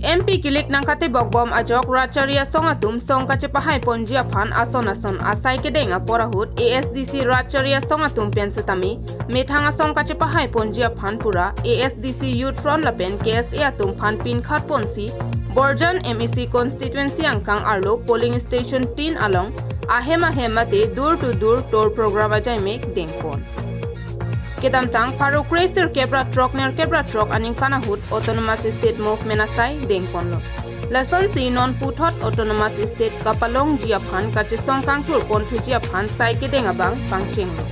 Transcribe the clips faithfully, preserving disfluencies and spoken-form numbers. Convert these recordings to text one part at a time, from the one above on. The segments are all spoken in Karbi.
M P kilik nangkatebok bom ajok Ratchari asong atum song kachepahai ponji aphan ason ason asai kedeng apor ahut A S D C Ratchari asong atum pen setame methang asong kachepahai ponji aphan pura A S D C Youth Front lapen K S A atum aphan pinkhat ponsi Borjan M A C constituency angkang arlo polling station tin along ahem ahem mate door to door tour program ajai mek dengpon. Kedamtang pharo kre sirkep ra throk nerkep ra throk aningkan ahut Autonomous State Movement asai dengponlo. Lasonsi non puthot Autonomous State kapalongji aphan kachesong kangthur ponthuji aphan sai kedeng abang pangchenglo.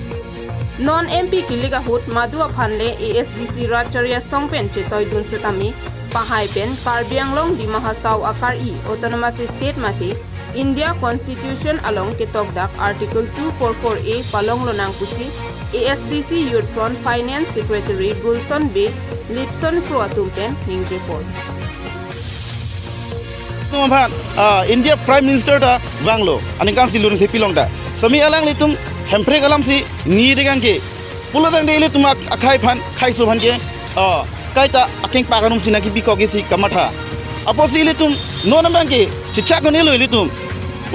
Non M P kilik ahut madu aphan le A S D C Ratchari asong pen chetoidun setame pahai pen Karbi Anglong Dima Hasao akari Autonomous State mate India Constitution along ketokdak Article two four four A palong lonang pusi A S D C Youth Front Finance Secretary Gulson Bey Lipson Kro atum pen ningjepon. Tum aphan, ah, India Prime Minister ta vanglo, aningkan si lun thepi long ta. Sami alanglitum Hemprek alam si ni degang ke. Pulo tangte ilitum ak-, akhai aphan, khaiso aphan ke, ah, kaita akeng pakanum sina kipikok isi kamatha. Apotsi ilitum non abang ke chechak konelo ilitum.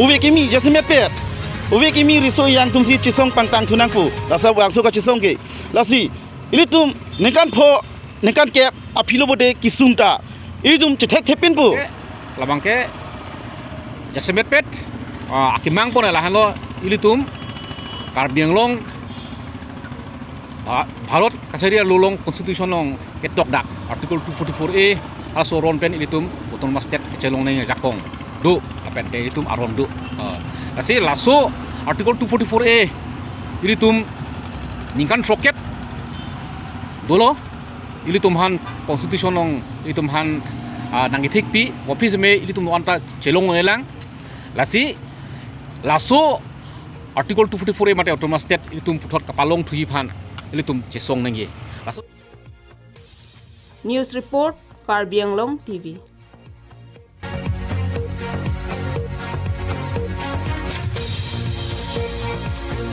Ove kimi jasemet pet. Ove kimi riso yang atum si chesong pangtang thunang pu. Lasa bangso kachesong ke. Lasi ilitum ningkan pho, ningkan kep aphi lo bote kisung ta ilitum chethek thepin pu. Ke, labang ke jasemet pet, ah, akemang pon lahenlo ilitum Karbi Anglong, ah, Bharat kachari along Constitution along ketokdak Article two forty-four A halaso aron pen ilitum Autonomous State kachelong nangjakong do lapen te ilitum aron do. Ah, lasi laso Article two forty-four A ilitum ningkan throkep dolo, ilitum aphan Constitution along ilitum aphan, ah, nangkethekpi, office me ilitum anta chelong nanglang. Lasi laso Article two forty-four A mate Autonomous State ilitum puthot kapalongthuji aphan ilitum chesong nangji. Laso News report, Karbi Anglong T V.